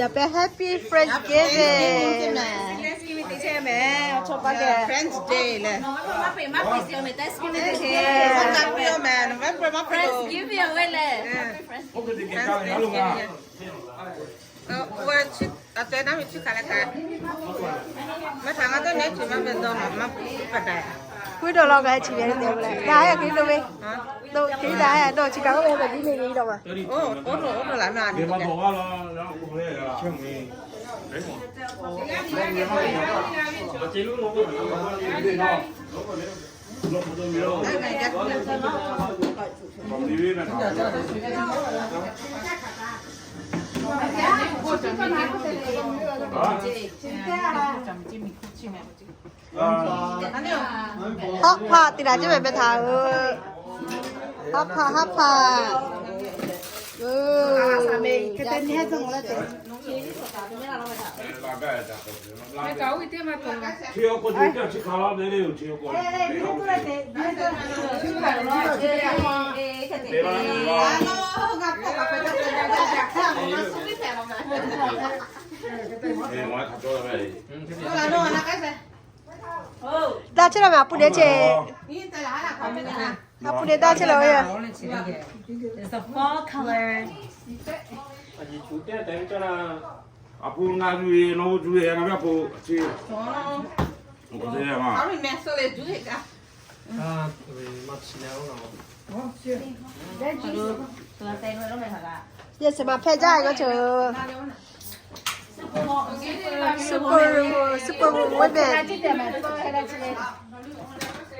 Happy Friendsgiving. Thanksgiving မ့ၢ် Friends Day လႄႈ Thanksgiving မ့ၢ် November မ့ၢ် Friendsgiving ဝဲလႄႈ Friendsgiving အတဲနါမ့ၢ် ခွိးဒီးလီၤဂာ် ဆံးယဲၢ်တဲဝဲလၢ ဒါယက့ၤဒိၣ်ဝဲ ဒိၣ်က့ၤဒါယ ဒီးဆံးကၤအိၣ်ဝဲဒီး ဒ်န့ၣ်ဒီးဘၣ် Hot pot တံတာ်က့ မ့ၢ်ပဲထါဧၢ, hot pot, hot pot. ဒါဆ့လီၤမ့ၢ် အပူၤဒဲးဆ့, အပူၤဒဲးဒါဆ့လီၤဝဲယၤ. It's the fall color. အပူၤ ငါး ယူၤ ရေ နီၢ် ယူၤ ရေ ငါး ဘၣ် အပူၤ ဆ့ အပူၤ ဆ့ မ့ၢ် ယဲၢ် စမဖဲကြၢး ကီးဆိ super, super women.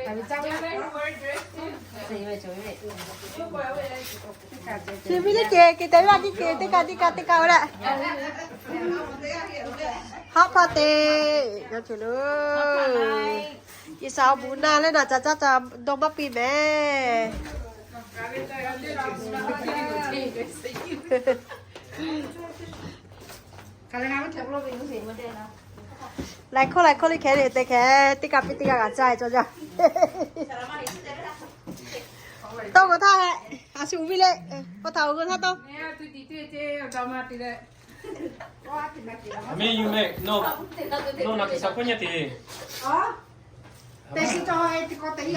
ဆံမံလၢက့ၤ က့ၤတဲဘၣ်ဒ်က့ၤ တ့ကး တ့ကး တ့ကးဝဲဒၣ် hot pot တ့, ကီးဆိလၢ ယစးအဘူးနၤလၢနၤ ကၢ်ကၢ်ကၢ် ဒီမါပံၤမဲာ် လဲၤခိၣ်လဲၤခိၣ်လံခဲန့ၣ် တဲခဲ တ့ကးပ့ၤတ့ကးဂၤ ကၢ်ကၢ်ကၢ် တိၢ်ကထါဟဲ အဆူဝံၤလၢ ပထးအိၣ်ကထါတိၢ် မ့ၢ် you make, no, no, နာ်ကစၢ် ခွင့်ညှိတယ်.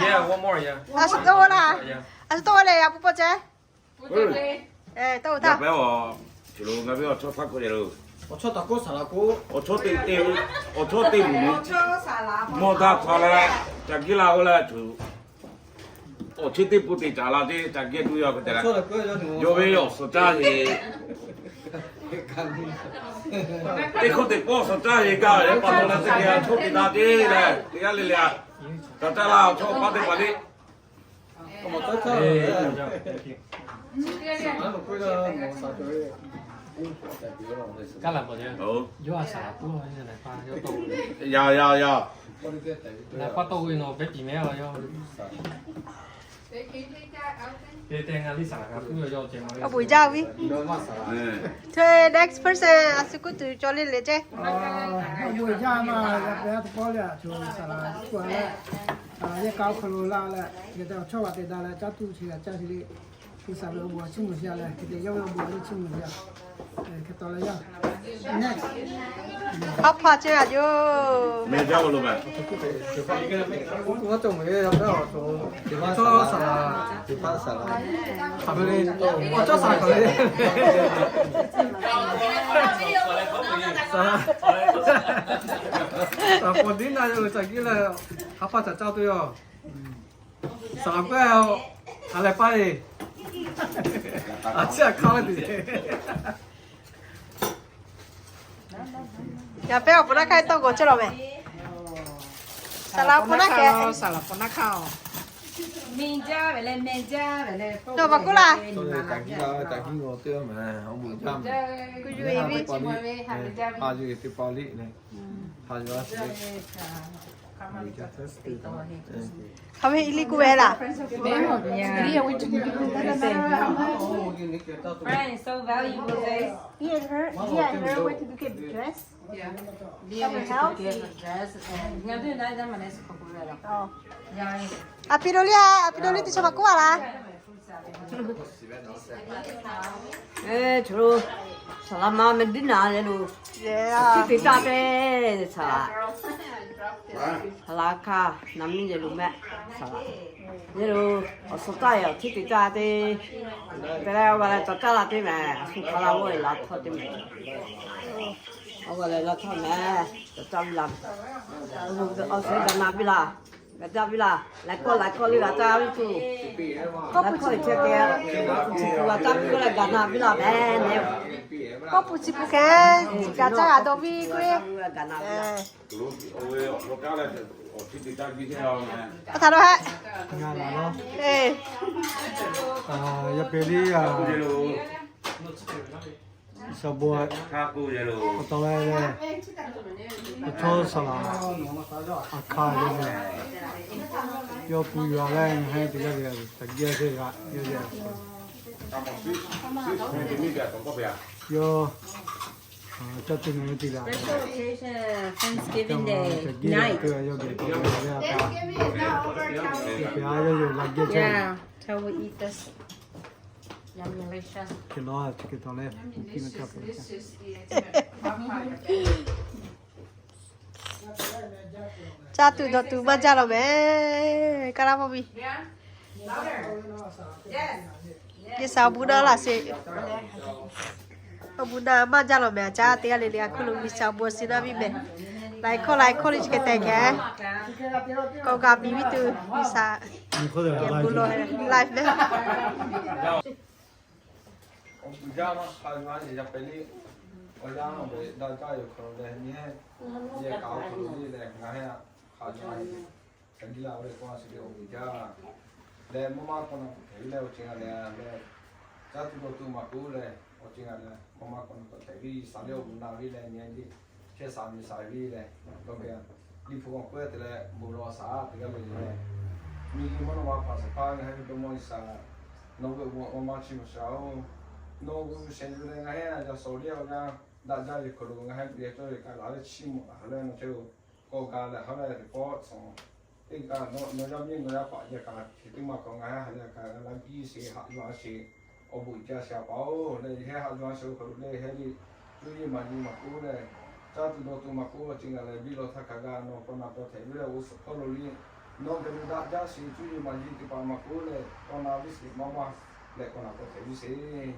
Yeah, one more, yeah. အဆူတိၢ်ဝဲလၢ အဆူတိၢ်ဝဲလၢ ယပူၤပီၣ်စဲ အဲ တိၢ်ဝဲတၢ် ပဲအီၤ ဆူလိၤ ငါဘၣ်အီၤ ဆီတၢ်ကိၢ်ယဲၢ်လိၤ အီၤ ဆီတၢ်ကိၢ် စၢ်လးကိၢ် အီၤ ဆီတ့ၢ် အီၤ ဆီတ့ၢ်မုၢ် မီၢ်တၢ်ထီလၢ တၢ်က့ၢ်လၢအိၣ်လၢဆူ အီၤ ဆီတ့ၢ်ပူတ့ၢ် စၢ်လးတ့ၢ် တၢ်က့ၢ်ဒုးယီၤကတဲလၢ ယိၤဝဲအီၤ စီၤတၢ်ဟ့ၣ် တ့ခိၣ်တ့ၢ်ပီၢ် စီၤတၢ်ဟ့ၣ်ကါ ပှၤလီၤလၢသကဲ အဆီတ့ၢ်တၢ်တ့ၢ်လဲၣ် တဂၤလဲၣ်လဲၣ် တၢ်တၢ်လၢအဆီပၢ်တ့ၢ်ပှၤလံ ကလၢ်ပီၢ်ယဲ ယွၤစၢ်လးပူၣ် ယွၤ နပှၤတိၢ်ဝဲနီၤ ဘဲပံၤမဲလီၤ ယွၤ တဲတဲ ငါလံ စၢ်လးကပူၣ် ယွၤ ကဲမီၤ အပူၤယၢ်ဝံၤ ထွဲ next person အစုကွၢ်တုၤကၠီလ့လဲၣ်ကဲ အပူၤယၢ်မး ယပျဲသပီလၢ အဆိ စၢ်လးကွၢ်လၢ ယဲၢ်ကါအိၣ်ခီလိလၢ်လၢ ယတဲအီၤ ဆီဝဲတဲဒါလၢ ကၢ်တူၢ်ဆံး ကၢ်ဆံးလံ ကစၢ်လၢအဘူးအဆိကမိၣ်ယၤလၢ ကတဲယဝဲအဘူးအဆိကမိၣ်ယၤ ကတီၤလၢယၤ next ဟးဖးကဲအယိ မဲာ်ကၢ်ဝဲလိာ်မဲာ် ကတီၤမဲာ် ဆီစၢ် ဆီစၢ် ခီဖျိ စၢ် ပှၤဒ်နၤယိ စၢ်က့လၢ ဟးဖးစၢ်ကၢ်တူၢ်ယီၤ စၢ်လးကွဲး ဟးလၢပၢ်အံၤ အဆၢခါလၢတံၢ် ယၤဖဲအီၤ ပနၢ်ခါတီၢ်ကိးကၢ်လီၤမဲာ် စၢ်လးပနၢ်ခါ စၢ်လးပနၢ်ခါအီၤ မ့ၢ်ကၢ်ဝဲလဲၣ် မ့ၢ်ကၢ်ဝဲလဲၣ် ဒီးပကိးလၢ တၢ်ကံၢ်ဂီၤ တၢ်ကံၢ်ဂီၤတၢ်မဲာ် အဘူးကၢ်မဲာ် ဟးယိတပီလံ ဟးယိ ခီမ့ၢ်အံၤလံကူဝဲလၢ Friend is so valuable, guys. Me and her, me and her went to get dress. Yeah. Help me help. Oh. အပီဒိၣ်လံ အပီဒိၣ်လံ တဆီဘၣ်ကူဝဲလၢ အဲ ဆိ Saˍ laꞈ ma meh diˉ naˍ le lo. Tiˉ te taˇ te saˍ laꞈ. Saˍ laꞈ hkanˇ naˍ miˇ le lo meh. Saˍ laꞈ le lo. Awˬ suhˍ taˇ yaꞈ tiˉ te taˇ te. Te leh awˬ g'a leh tawˍ caˇ la te meh. Suh hk'aˬ la g'awˇ e la htawˇ te meh. Awˬ g'a leh la htawˇ meh. Tawˍ caˇ ve la. Awˬ suhˍ gaˬ na piˇ la. Gaˬ caˇ piˇ la. Laiˬ hkawˇ laiˬ hkawˇ le g'a caˇ ve tuˬ. Kawˆ pu chi pu, kawˆ pu chi pu g'a caˇ piˇ k'oˆ leh gaˬ na piˇ la meh neh. Kawˆ pu chi pu hkeh, gaˬ caˇ g'a dawˇ ve k'oˆ ve. Gaˬ na piˇ la. Aˬ htaꞈ dawˇ hehˆ. Yaˇ pehˍ liˇ a, shaˍ bon, awˬ taw leh leh, awˬ chawˇ saˍ laꞈ a hkanˇ yawˇ ve, yawˇ pu yuˬ a leh ngaˬ hui teˇ g'aˇ le taꞈ geh chehˇ g'a yawˇ ve. Yawˇ caˇ tuˬ ngaˬ hui teˇ g'aˇ Thanksgiving Day night. Yawˇ ve a hkanˇ, yawˇ ve la geh chehˇ. Yeah, how we eat this. Yummy, delicious. Caˇ tuˬ dawˬ tuˬ maˇ jaˇ lawˬ meh. Kaˇ laˇ mawˇ miˇ. Geh shaˍ awˬ bon naˇ laˇ sheˍ. Awˬ bon naˇ maˇ jaˇ lawˬ meh. A caˇ teˇ g'aˇ le le a hk'oˆ lo G'uiˬsha awˬ bon a shu naˇ viˉ meh. Laiˬ hkawˇ laiˬ hkawˇ le chi hk'e te keh, k'awꞈ g'a miˬ viˉ tuˬ G'uiˬsha geh bon lawˬ life meh. Awˬ bon jaˇ maˇ hk'a ve yaˇ pehˍ liˇ, awˬ yanˇ ve daꞈ jaˇ yoˬ hk'aw lo leh nyi heˆ, yehˬ kaꞈ awˬ hk'aw lo le leh ngaˬ heˆ hk'a jaˇ ve, hk'aˬ nyi laˇ ve k'oˆ a shu le awˬ bon jaˇ leh maˇ maˇ k'awꞈ na k'awꞈ hteꞈ ve leh awˬ ceuˬ ngaˬ leh leh, caˇ tuˬ dawˬ tuˬ maˍ k'oˆ leh awˬ ceuˬ ngaˬ leh maˇ maˇ k'awꞈ na k'awꞈ hteꞈ ve G'uiˬsha le awˬ bon na ve leh nyi heˆ le. Chehˇ sha miˬ sha ve leh, yawˇ ve liꞈ hpu k'awꞈ k'oˆ te leh bon lawˬ shaˍ teˇ g'aˇ le le leh, miˬ guiˬ mvuhˇ naw ma hpaˍ shehˍ hpaˇ ngaˬ hui ve dawˇ mawˇ G'uiˬsha, nawˬ ve awˬ bon maˇ maˇ chiˇ mvuh shaˍ oˬ. Nawˬ g'uˇ shehˍ yuˬ leh ngaˬ heˆ yaꞈ shawˍ liˇ awˬ yanˇ daꞈ jaˇ ve hk'aw lo ngaˬ heˆ ve yaꞈ cawˇ ve kaꞈ laˬ leh chiˇ mvuh laˬ leh nawˬ chehˇ oˬ. K'awꞈ gaˬ leh haˉ leh teˇ pawˆ tcuh teˇ kaꞈ nawˬ yaˇ miˇ nawˬ yaˇ paˍ yaꞈ kaꞈ hk'e teˇ maˬ hk'aw ngaˬ heˆ ha leh kaꞈ g'a laˇ biˇ sheˍ haꞈ yuˬ a sheˍ. Awˬ bon jaˇ sheˍ a pa oˬ leh yehˬ haꞈ yuˬ a sheˍ awˬ hk'aw lo leh heˆ le, cuˇ yiˍ maˍ yiˍ maˍ k'oˆ leh, caˇ tuˬ dawˬ tuˬ maˍ k'oˆ awˬ ceuˬ ngaˬ leh biˇ lawˬ htaˇ hk'a gaˬ nawˬ k'awꞈ na k'awꞈ hteꞈ ve leh oˇ suhˍ hpawˇ lo le, nawˬ geh lo daꞈ jaˇ sheˍ cuˇ yiˍ maˍ yiˍ teˇ hpaˍ maˍ k'oˆ leh k'awꞈ na ve sheˍ maˇ maˇ leh k'awꞈ na k'awꞈ hteꞈ ve sheˍ.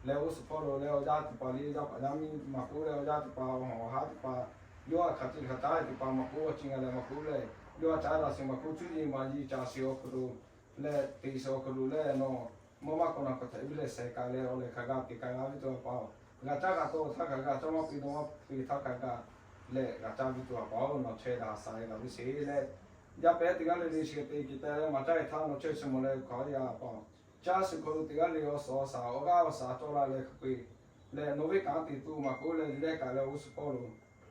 Leh oˇ suhˍ hpawˇ lo leh awˬ jaˇ teˇ hpaˍ le yaˇ paˍ yaˇ miˇ maˍ k'oˆ leh awˬ jaˇ teˇ hpaˍ awˬ haˉ teˇ hpaˍ yawˇ a hk'aˬ te hk'aˬ taˉ teˇ hpaˍ maˍ k'oˆ awˬ ceuˬ ngaˬ leh maˍ k'oˆ leh, yawˇ a caˉ daꞈ sheˍ maˍ k'oˆ cuˇ yiˍ maˍ yiˍ caˍ sheˍ awˬ hk'aw lo leh teꞈ sheˍ awˬ hk'aw lo leh nawˬ maˇ maˇ k'awꞈ na k'awꞈ hteꞈ ve leh shehˍ kaꞈ leh awˬ leh hk'a gaˬ teꞈ kaꞈ g'a ve tuˬ a pa oˬ. G'a caˇ g'a taw htaˇ hk'a gaˬ, caˇ maˇ piˇ dawˇ maˇ piˇ htaˇ hk'a gaˬ leh g'a caˇ ve tuˬ a pa oˬ. Nawˬ chehˇ daꞈ a shaˍ leh g'a ve sheˍ leh, yaˇ pehˍ teˇ g'aˇ le le sheˍ te ki te leh maˍ caˇ e htaˇ nawˬ chehˇ chi mawˬ leh hk'aˬ hk'e a pa oˬ. Caˇ suhˍ hk'aw lo teˇ g'aˇ le awˬ suhˍ awˬ shaˍ awˬ g'aˇ awˬ shaˍ cawˇ la leh hk'a peu-eˬ leh nawˬ ve kanˉ te tuˬ maˍ k'oˆ leh yuˬ leh kaꞈ leh oˇ suhˍ hpawˇ lo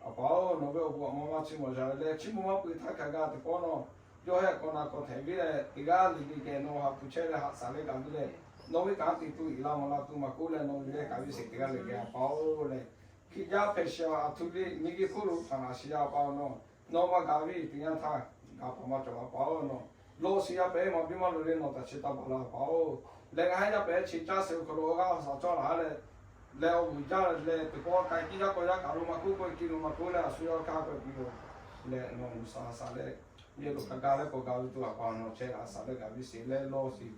a pa oˬ, nawˬ ve awˬ bon maˇ maˇ chiˇ mvuh shaˍ leh chiˇ mvuh maˇ peuˬ htaˇ hk'a gaˬ teˇ pawˆ nawˬ yawˇ heh k'awꞈ na k'awꞈ hteꞈ ve leh teˇ g'aˇ le le keh nawˬ haꞈ pu chehˇ leh haꞈ shaˍ leh g'a ve leh, nawˬ ve kanˉ te tuˬ iˍ la mawˬ la tuˬ maˍ k'oˆ leh nawˬ yuˬ leh kaꞈ ve sheˍ teˇ g'aˇ le keh a pa oˬ leh, Hkiˬ jaˇ hpehꞈ sheˍ a, a htoꞈ le miˬ guiˬ hk'oˆ lo htaꞈ laꞈ sheˍ yaˇ a pa oˬ nawˬ, nawˬ maˇ gaˬ ve teˇ yanˇ htaˇ gaˬ paˍ maˇ cawˬ a pa oˬ nawˬ, lawˇ shiˍ yaˇ pehˍ maˇ biˇ maˇ loꞈ le nawˬ htaꞈ chi taˇ baˬ la a pa oˬ. Leh ngaˬ hui yaˇ pehˍ chi caˇ suhˍ awˬ hk'aw lo awˬ g'aˇ awˬ shaˍ cawˇ laˬ leh, leh awˬ vuiˬ jaˇ leh teˇ pawˆ k'ai kiˇ jaˇ k'awꞈ yaˇ kaꞈ lo maˍ k'oˆ k'oˆ e kiˇ lo maˍ k'oˆ leh a shu yawˇ kaˇ k'oˆ e piˇ lo leh nawˬ mvuhˇ shaˍ shaˍ leh, yehˬ lo hk'a gaˬ leh k'awꞈ gaˬ ve tuˬ a pa nawˬ chehˇ a shaˍ leh gaˬ ve sheˍ leh lawˇ shiˍ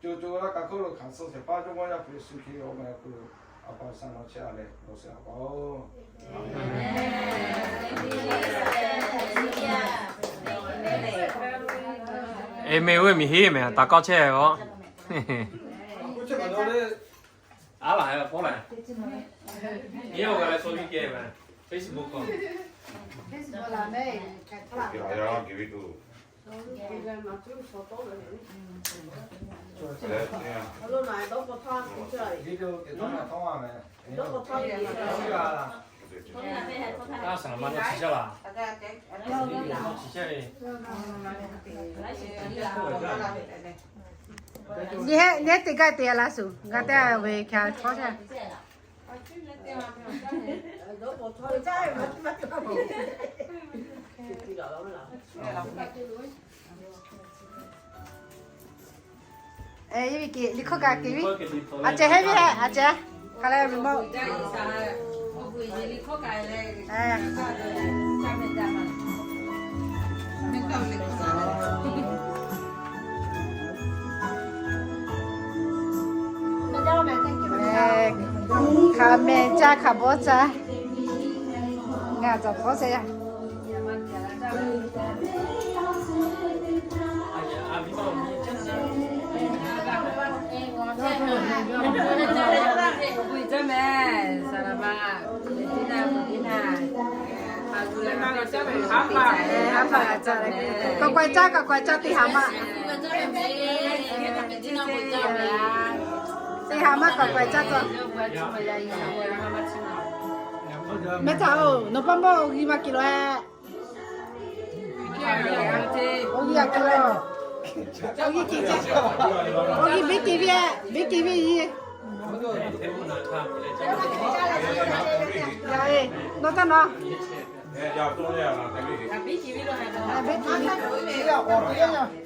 co co laˇ kaꞈ hk'oˆ lo hkanˍ suh shehˍ hpaˇ Jawˇmawˇ Yaˇ hpu Yeˍsuˆ Hkriꞈ awˬ meh awˬ hk'aw lo a pa sha nawˬ chehˇ a leh lawˇ shiˍ a pa oˬ. Aˍmenˍ. Oˇ ve miˬ hiˉ meh taˍ kawˇ chehˇ ve aˬ. Aˉ laˬ ve pawˆ lehˬ, yehˬ g'a leh sawˇ viˉ kehˬ ve Facebook k'o, aˉ saˍ laˍ ma nawˬ chi shaˉ laˬ. Nyi heˆ, nyi heˆ teˇ gaˇ te a laˇ suˍ, g'a te ve hk'a htawˇ shaˉ. Yehˬ ve kehˬ liꞈ hkawˇ kaꞈ kehˬ ve, a ceh heˆ ve hehꞈ a ceh. Hk'a leh mawˇ. Hk'a mehˍ caˇ hk'a bawˇ caˇ. Ngaˬ cawˬ hpawˇ shehˍ yaˇ. K'awꞈ k'awꞈ caˇ, k'awꞈ k'awꞈ caˇ teˇ haˍ ma. Teˇ haˍ ma k'awꞈ k'awꞈ caˇ taw. Mehˍ htaꞈ oˬ, nawˬ pa maˇ awˬ g'uiˬ maˇ keˬ laˬ-e. Awˬ g'uiˬ aꞈ kehˬ lawˬ. Awˬ g'uiˬ kehˬ, awˬ g'uiˬ beˇ kehˬ ve, beˇ kehˬ ve yiˇ. Nawˬ taˇ nawˬ.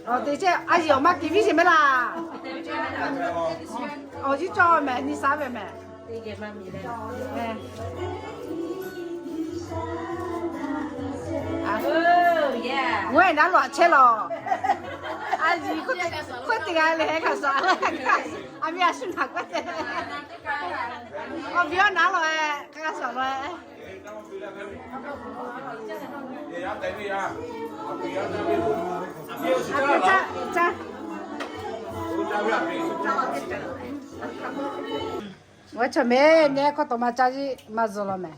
Awˬ, te chehˇ, a yiˍ awˬ maˇ kehˬ viˉ sheˍ mehˍ laˇ. Awˬ yiˇ cawˇ mehˍ, nyi shaˉ ve mehˍ. Ngaˬ hui naˉ laꞈ chehˇ lawˬ. A yiˍ k'oˆ te g'a leh hk'a shuˍ, a miˇ a shu naˬ k'oˆ te. Awˬ viˉ awˬ naˉ lawˬ-e, hk'a shuˍ lawˬ-e. G'aw chaw mehˍ nehˉ k'awꞈ tawˍ ma caˇ maˇ zuhˬ lawˬ mehˍ.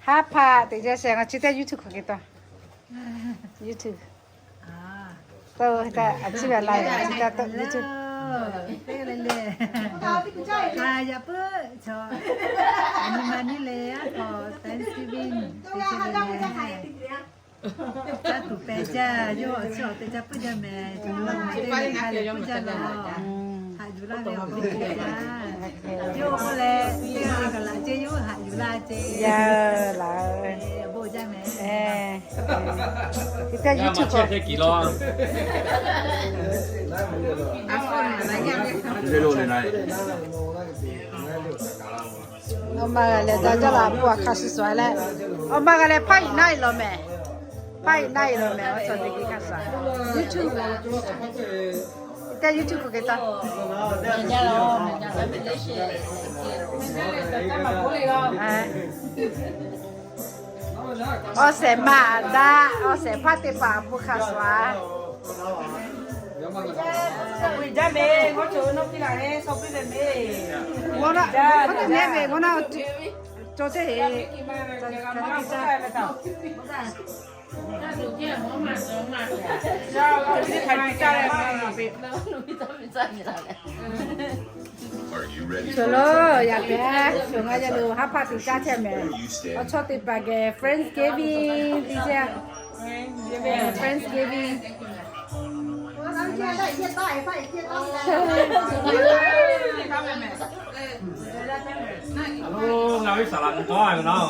Haˉ hpaˆ teˇ jaˇ shehˍ, ngaˬ chi teˇ YouTube hk'aˬ hk'e taˇ. YouTube. Taˇ, a ciˉ ve la, YouTube. Yaꞈ puiˉ chaw, a nyi ma nyi le a hk'aw Thanksgiving te chehˇ ve mehˍ. Caˇ tuˬ pehˍ jaˇ, yawˇ awˬ chi awˬ te caˇ puiˉ jaˇ mehˍ. Tuˬ lo teˇ hk'a leh puiˉ jaˇ la. Haꞈ yuˬ laˇ ve awˬ viˉ teˇ jaˇ. Yawˇ k'oˆ leh, teˇ g'aˇ kaꞈ laꞈ ceh yawˇ haꞈ yuˬ laˇ ceh. Yaˇ laˬ. Bon jaˇ mehˍ. Te teˇ YouTube k'o. Awˬ ma g'a leh daꞈ jaˇ laˬ, bon a hk'a shuˍ shuˍ leh. Awˬ ma g'a leh hpaˇ iˍ naˆ iˍ lawˬ mehˍ. Hpaˇ iˍ naˆ iˍ lawˬ mehˍ, awˬ cawˬ teˇ g'aˇ hk'a shuˍ. YouTube. Teˇ YouTube k'o hk'e taˇ. Awˬ shehˍ ma daꞈ, awˬ shehˍ hpaˇ teˇ hpaˍ bon hk'a shuˍ. Awˬ bon jaˇ mehˍ, ngaˬ cawˬ ve nawˇ piˇ laˬ leh, sawˇ piˇ ve mehˍ. Ngaˬ naˆ, ngaˬ naˆ mehˍ ve, ngaˬ naˆ cawˬ chehˇ heˆ. Shuˍ lo yaꞈ pehˍ, shuˍ ngaˬ yaˇ lo haˉ hpaˆ teˇ caˇ chehˇ mehˍ. Awˬ chawˇ teˇ hpaˍ geh Friendsgiving teˇ chehˇ. Friendsgiving. Alo, ngaˬ ve saˍ laꞈ k'awˇ ve naˉ.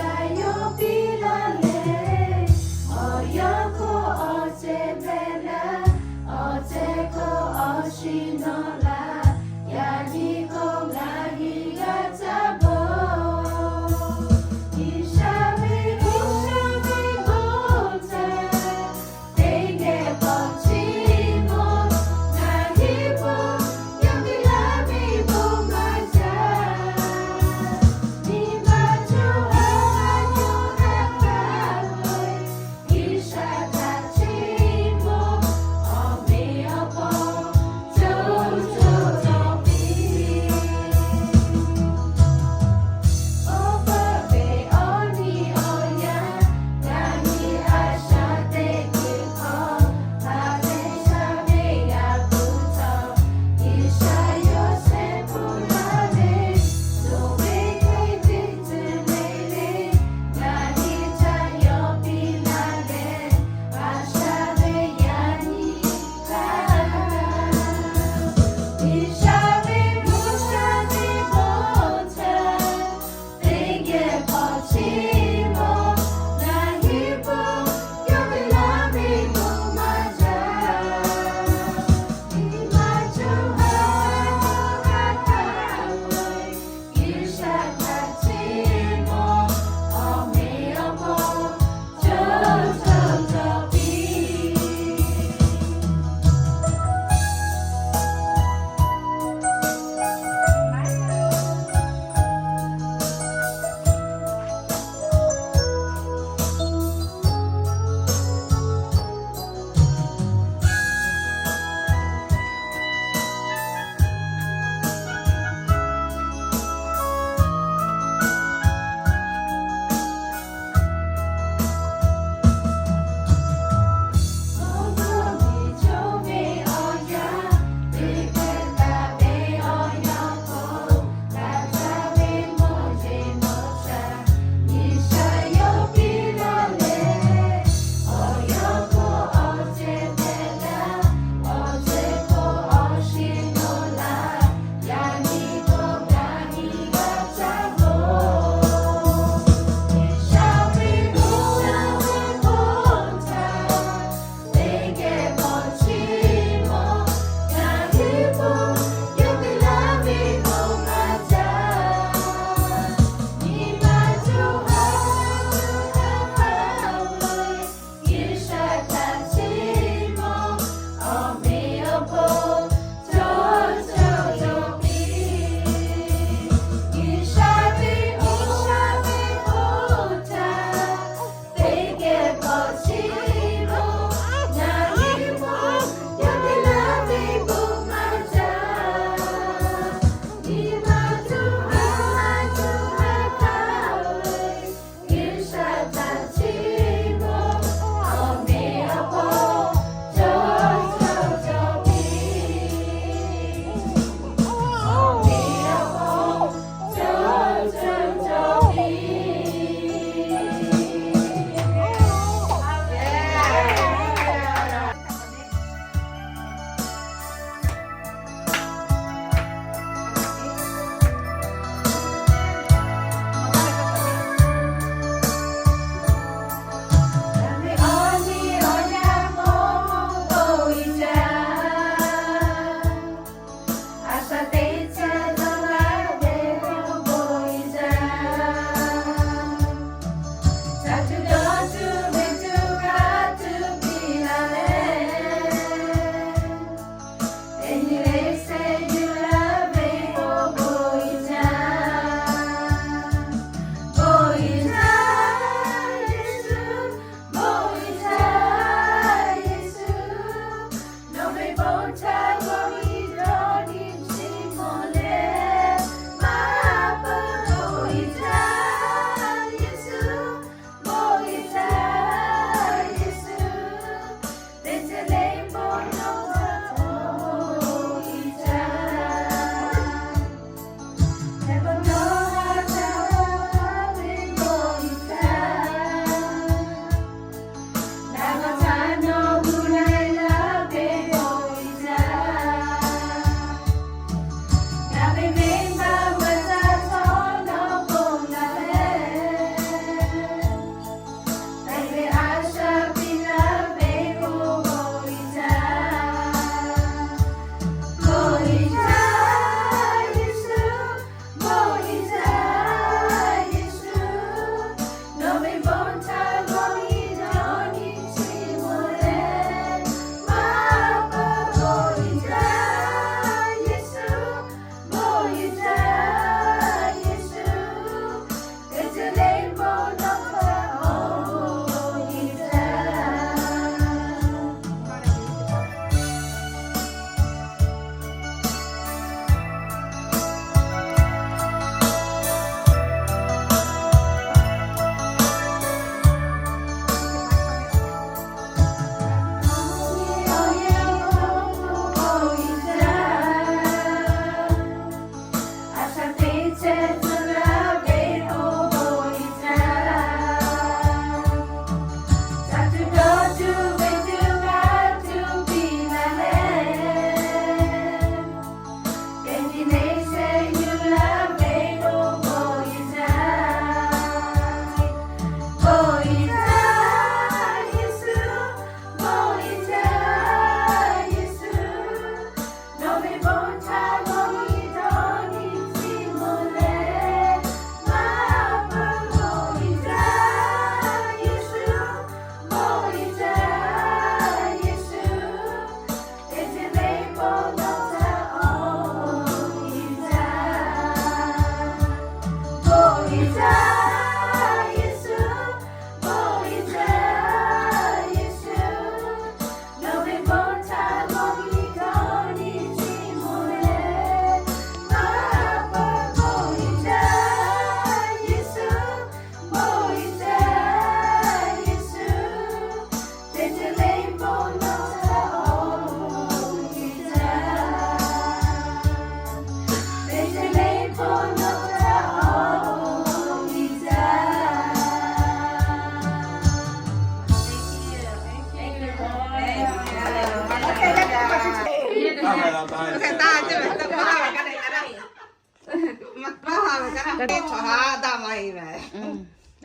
Yaꞈ yawˇ piˇ laˇ leh, awˬ yanˇ hk'oˆ awˬ cehˬ hpehꞈ laˇ, awˬ cehˬ hk'oˆ awˬ shiˍ nawꞈ laˇ, yaꞈ nyi k'o ngaˬ hui g'a caˇ peuˬ. G'uiˬsha ve, G'uiˬsha ve bon htaꞈ teˇ geh k'awꞈ chiˇ mvuh, ngaˬ hui bon yaˇ miˇ laˇ ve bon maˇ jaˇ. Nyi ma chaw ha yaˇ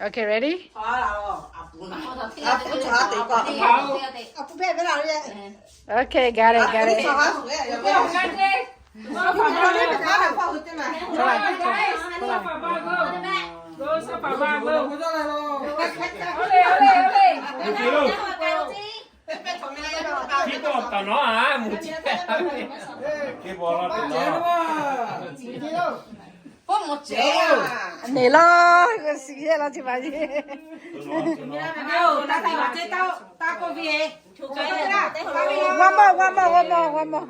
Okay, ready? Okay, got it, got it. Okay, got it, got it. Neˬ laˇ, suhˍ yehˇ laˇ chi ma yeˬ. One more, one more, one more, one more.